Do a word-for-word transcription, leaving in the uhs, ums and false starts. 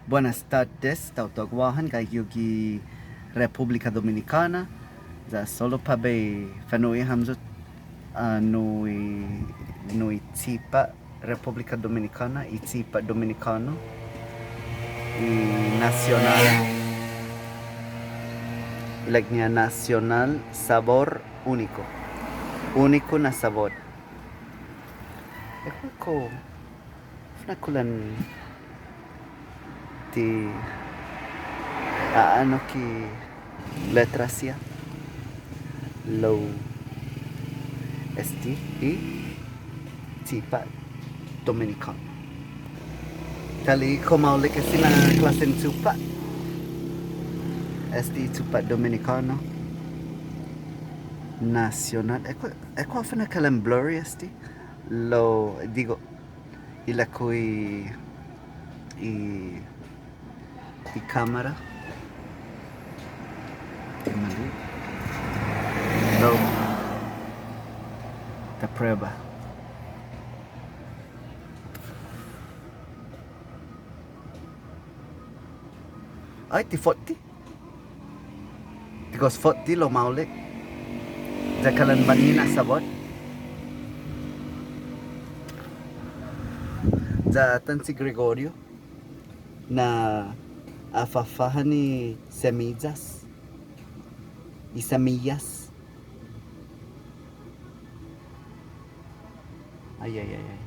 Buenas tardes, taotao Guåhan, gaige yu' gi Repúblika Dominikåna. Ya solo para bai fa'nu'i hamyo, ah, nu i, nu i chipa' Repúblika Dominikåna, i chipa' Dominikånu, i nasionål, ilek-ña nasionål, sabot uniko. Uniko na sabot. E'kuentos. Håfa na kulan ti a'annok i letras siha. Lao este i chipa' Dominikånu. Tåya' kao maolek este na klåsen chipa'. Este i chipa' Dominikånu. Nasionål. E'kuentos, e'kuentos håfa na kalan blurry este. Lao, digo, ilek-hu i, i, i kamera. Lao ta prueba. Ai, ti fotte. Ti gos fotte lao maolek. Ya kalan bani na sabot. Ya atan si Gregorio na afåfa'an i semiyas. I semiyas. Ai, ai, ai, ai.